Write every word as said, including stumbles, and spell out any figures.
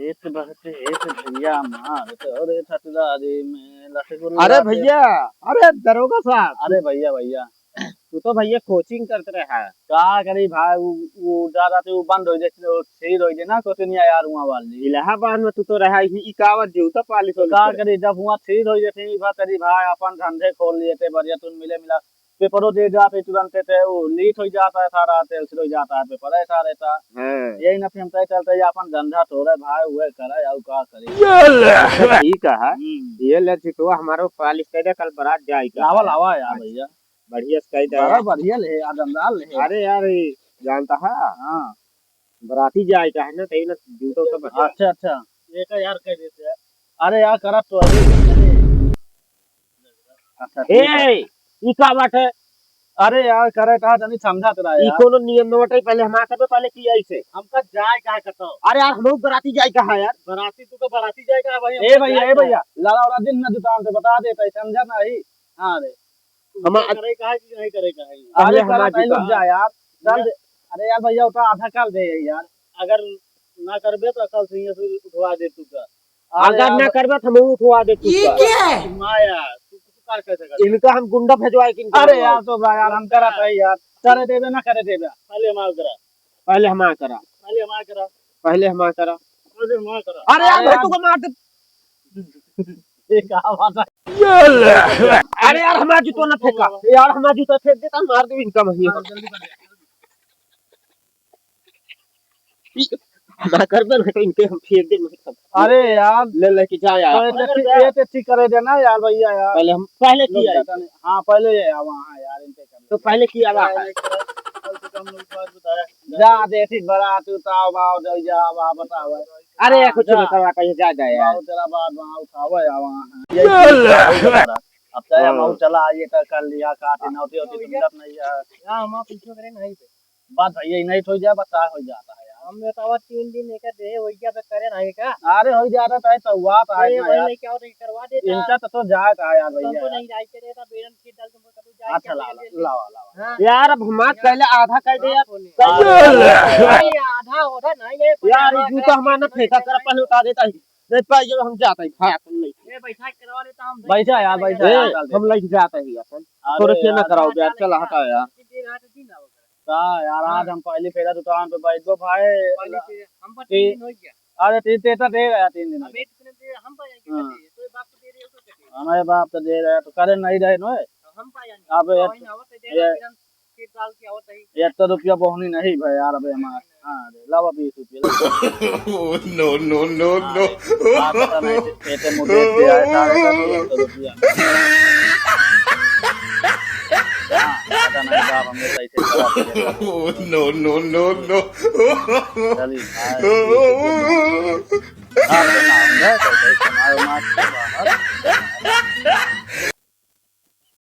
एक बात एक भैया मार तोरे ठठदारी में लटकुल्ला अरे के भैया, अरे दरोगा साहब। अरे भैया, भैया। तू तो भैया कोचिंग करत रहा। का करी भाई, उ, उ ज्यादा ते उ बंद होइ जाते, उ सील होइ जाए ना कोचिंग यार वहाँ वाली। इलाहाबाद में तू तो रहा ही, ई कावत जूता पालिश तो वाली का करे। करी, जब वहाँ सील होइ जाते, ई बात करी भाई, अपन धंधे खोल लिए थे, बढ़िया तुम मिले मिला। पेपरो दे जाते तुरंत ते, वो लेट हो जाता है सारा, ते उसे हो जाता है पेपर, ऐसा रहता। हाँ। यही ना फिर हम तय चलते हैं, अपन धंधा थोड़ा भाई, वह करे, और का करे। ये ले। अच्छा, ठीक है। हम्म। ये ले चितवा हमारो पालिश कर दे, कल बारात जाए का लावा, है। लावा यार अच्छा। भैया। बढ़िया से कह दे बड़ा यार। बढ़िया ले, आदमदार ले। अरे यार, ये जानता है? हाँ। बाराती जाए का है ना, तही ना जूता उता बढ़िया। अच्छा, अच्छा। ये का यार कह देते हैं। अरे यार, करत तो अभी। अच्छा, ठीक है। ए, ई का बात है? अरे यार, करे का तनी समझा तो रहा ई यार। कोनो नियम न बटे, पहले हमार सबे पहले की ऐसे। हमका जाए का है कतो? अरे यार, हम लोग बाराती जाए का है यार। बाराती, तू तो बाराती जाए का है भाई, ए हमका भैया, जाए ए का है। भैया, लाला वाला दिन ना दुकान पे बता देता है, समझा नहीं? हाँ रे। हम करे का है कि नहीं करे का है? अरे अरे हमार साला, तैं लोग जा यार, चल दे। अरे यार भैया, उठा आधा कर दे यार। अगर ना करबे तो कल से यहाँ से उठवा दे तू का। अरे अगर यार ना करबे तो हम उठवा दे तू ये का। क्या है? माया, तू, तू का कैसे कर? इनका हम गुंडा भेजवाए कि इनका अरे भेजवाए? यार, तो भाई यार, हम करत है यार, करे देबे ना करे देबे। पहले हमार करा। पहले हमार करा। पहले हमार करा। पहले हमार करा। पहले हमार करा। अरे यार, अरे भाई, यार। तू को मार दे। ये का बात है? अरे यार, हमारा जूता ना फेंका। यार, हमारा जूता फेंक देता, मार दे इनका वहीं। हाँ, जल्दी कर दे। हमारा कर दे, नहीं तो इनके हम फेंक दे, नहीं तो। अरे यार। ले, लेके जा यार। तो ये तो ठीक, ये तो ठीक करे देना यार, भैया यार। पहले हम, पहले लोग किया है। जाता नहीं। हाँ, पहले ये आवा, हाँ यार, इनके कर दे। तो पहले किया आवा है। पहले करो, कम से कम लोग बात बताया। जा, देखी बरात उताव, बाव, जाओ, जा, बाव, बताओ। अरे, हाँ, कुछ जा। नहीं करवा, कहीं जा, जा यार। बाव, तेरा बात वहाँ उठावे, या वहाँ है। ये ये ले। अब चाहे हम हाँ। चला आइए, तो कर लिया, काटे, नौटी, होती, सुंदर नहीं है। यहाँ हम आप पीछे करें नहीं पे। बात भैया, यही नहीं हो जाए, बस आ हो जाता है यार। हम ये तो अब तीन दिन एक दे हो गया, तो करे नहीं का? अरे, हो जाता तो है, तो हुआ तो है ये ना वही यार। लेके आओ, तो ये करवा देता। इनका तो, तो जाए का है यार भैया तुमको यार। नहीं जाए के रहता, बेरन की डाल तुमको कभी जाए अच्छा, के लावा, नहीं लावा, लावा। हाँ। यार, अब हमार यार, पहले आधा कर दे यार। आप बोले। कर दे। अरे, आधा, आधा नहीं है, यार, ये पहले जूता हमारा ना फेंका कर, पहले उतार देता है। नहीं पाई, जब हम जाते हैं, भाई, अपन नहीं। ये बैठा के करवा लेता हम। बैठा यार, बैठा ए, यार, डाल दे। हम लेके जाते हैं अपन। अरे थोड़े से ना यार। कराओ यार, चला, हटा यार। दे रहा तो दिन आओ। का यार, हाँ। आज हम पहली फेरा दुकान पे बैठ गो भाई। पहली फेरा, हम पर ती-, तीन दिन हो गया। अरे, तीन, तीन तो दे रहा, तीन दिन हो अब गया। एक दिन दे, हम पर जाएंगे हाँ। कैसे? तो बाप को दे रहे हो तो कैसे? हमारे बाप तो दे रहे, तो करे नहीं रहे नो। तो हम पा जाएंगे। अब तो ये, वही ना होते, दे ये, रहे, फिर हम फिर डाल के आवत है। एक तो रुपया बोहनी नहीं भाई यार, अबे हमार। हाँ, दे, लावा बीस रुपया, लावा। Oh, no, no, no, हाँ, no। दे, बाप पता नहीं, पेटे मुंह देख के आए, सारे का दे, एक तो रुपया। हाँ, पता नहीं बाप हमने कैसे खराब किया। Oh, no, no, no, no। चलिए, भाई, बीस रुपया। आप तो ना होंगे, तो कैसे हमारे मार के बाहर।